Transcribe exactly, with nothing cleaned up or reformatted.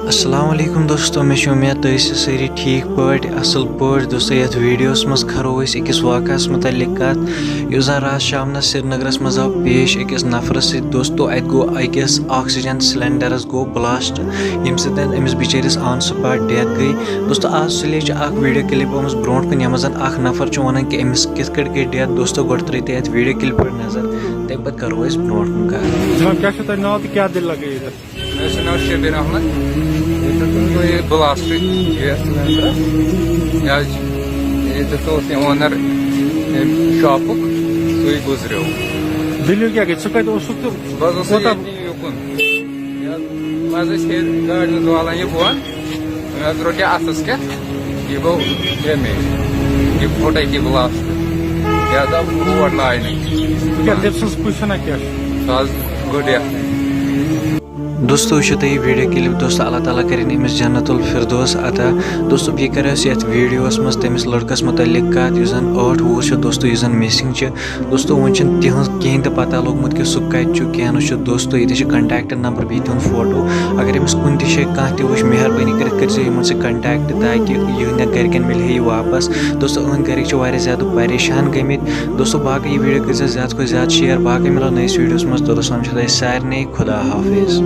السلام علیکم دوستو، مےٚ چھِ اُمید تُہۍ ٲسِو سٲری ٹھیٖک پٲٹھۍ، اَصٕل پٲٹھۍ۔ دوستو، یَتھ ویٖڈیوَس منٛز کَرو أسۍ أکِس واقعَس مُتعلِق کَتھ، یُس زَن راتھ شامنَس سرینگرَس منٛز آو پیش أکِس نفرَس سۭتۍ۔ دوستو، اَتہِ گوٚو أکِس آکسیجن سلینڈرَس گوٚو بلاسٹ، ییٚمہِ سۭتۍ أمِس بِچٲرِس آن سپاٹ ڈیتھ گٔے۔ دوستو، آز سُلے چھِ اَکھ ویٖڈیو کِلِپ آمٕژ برونٛٹھ کُن، یَتھ منٛز زَن اَکھ نفر چھُ وَنان کہِ أمِس کِتھ کٲٹھۍ گٔے ڈیتھ۔ دوستو، گۄڈٕ ترٛٲیِو تُہۍ اَتھ ویٖڈیو کِلِپہِ پٮ۪ٹھ نظر، تَمہِ پَتہٕ کَرو أسۍ برونٛٹھ کُن کَتھ۔ جناب، کیٛاہ چھُ تۄہہِ ناو تہٕ کیٛاہ دٔلیٖلہ گٔے ییٚتٮ۪تھ؟ مےٚ چھُ ناو شبیر احمد۔ ییٚتہِ کوٚر یہِ بلاسٹ گیس سلینڈرس۔ یہِ حظ چھُ، ییٚتٮ۪تھ اوس یہِ اونر ییٚمہِ شاپُک، سُے گُزریو۔ دٔلیٖل کیٛاہ گٔے؟ ژٕ کَتہِ اوسُکھ تہٕ بہٕ حظ اوسُس کوٗتاہ؟ ییٚتی یُکُن۔ یہِ حظ، منٛزٕ ٲسۍ ہیٚرِ گاڑِ منٛز والان یہِ بۄن۔ مےٚ حظ روٚٹ یہِ اَتھس کٮ۪تھ، یہِ گوٚو ڈیمیج، یہِ پھوٚٹ أتی بلاسٹ۔ یہِ حظ آو اور لاینہٕ۔ کیٛاہ تٔمۍ سٕنٛز position کیٛاہ چھِ؟ سُہ حظ گوٚو ڈیتھ۔ دوستو، وٕچھِو تُہۍ یہِ ویٖڈیو کِلِپ۔ دوستو، اللہ تعالیٰ کٔرِنۍ أمِس جنت الفردوس عطا۔ دوستو، بیٚیہِ کَرو أسۍ یَتھ ویٖڈیوَس منٛز تٔمِس لٔڑکَس مُتعلِق کَتھ، یُس زَن ٲٹھ وُہُر چھُ، دوستو، یُس زَن missing چھِ۔ دوستو، وٕنہِ چھُنہٕ تِہٕنٛز کِہیٖنۍ تہِ پَتہ لوٚگمُت کہِ سُہ کَتہِ چھُ، کینٛہہ نہٕ چھُ۔ دوستو، ییٚتہِ چھِ contact number بیٚیہِ تِہُنٛد فوٹو۔ اگر أمِس کُنہِ تہِ جایہِ کانٛہہ تہِ وٕچھ، مہربٲنی کٔرِتھ کٔرۍزیو یِمَن سۭتۍ contact، تاکہِ یِہِنٛدٮ۪ن گَرِکٮ۪ن مِلہِ ہے یہِ واپَس۔ دوستو، أہٕنٛدۍ گَرِکۍ چھِ واریاہ زیادٕ پریشان گٔمٕتۍ۔ دوستو، باقٕے یہِ ویٖڈیو کٔرۍزیو زیادٕ کھۄتہٕ زیادٕ share۔ باقٕے مِلو نٔیِس ویٖڈیوَس منٛز۔ توٚتَس تام چھُ تۄہہِ سارنٕے خدا حافظ۔